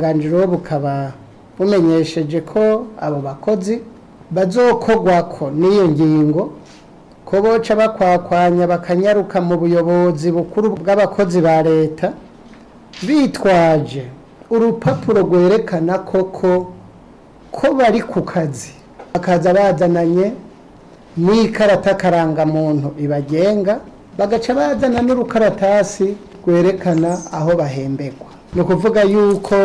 Ubushikiranganji rero bukaba bumenyesheje ko abo bakozi bazokogwako n'iyo ngingo, ko boca bakwakwanya bakanyaruka mu buyobozi bukuru bw'abakozi ba leta bitwaje urupapuro rwerekana koko ko bari ku kazi, bakaza bazananye n'ikarata karangamuntu ibagenga, bagaca bazana n'urukaratasi rwerekana aho bahemberwa. Ni ukuvuga yuko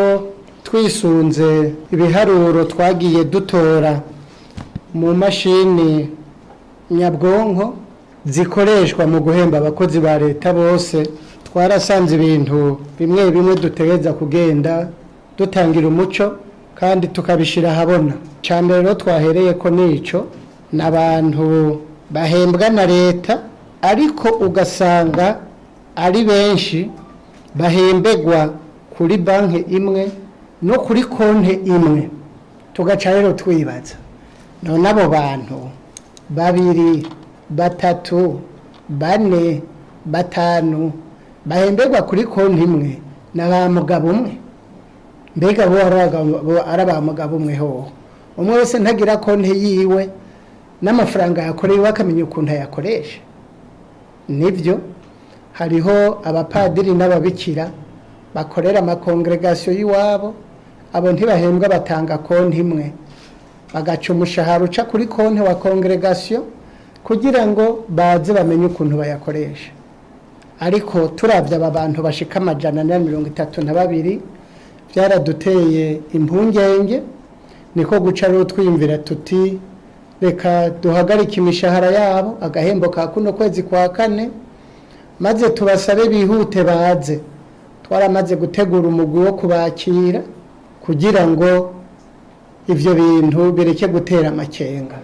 twisunze ibiharuro twagiye dutora mu mashini nyabwonko zikoreshwa mu guhemba abakozi ba leta bose, twarasanze ibintu bimwe bimwe dutegereza kugenda dutangira umuco kandi tukabishira ahabona. Icya mbere rero twahereye ko nico, n'abantu bahembwa na leta ariko ugasanga ari benshi bahembegwa kuri banki imwe no kuri konti imwe. Tugaca rero twibaza, none abo bantu babiri, batatu, bane, batanu bahemberwa kuri konti imwe na ba mugabo umwe? Mbega bo ari ba mugabo umwe hoho? Umwe wese ntagira konti yiwe n'amafaranga yakoreye iwe akamenya ukuntu ayakoresha? Nibyo, hariho abapadiri n'ababikira bakorera amakongregasiyo y'iwabo, abo ntibahembwa, batanga konti imwe, bagaca umushahara uca kuri konti wa kongregasiyo kugira ngo baze bamenye ukuntu bayakoresha. Ariko turavye aba bantu bashika 432, byaraduteye impungenge, niko guca rero twiyumvira tuti reka duhagarike imishahara yabo, agahembo ka kuno kwezi kwa kane, maze tubasabe bihute baze. Twaramaze gutegura umugwi wo kubakira kugira ngo ivyo bintu bireke gutera amakenga.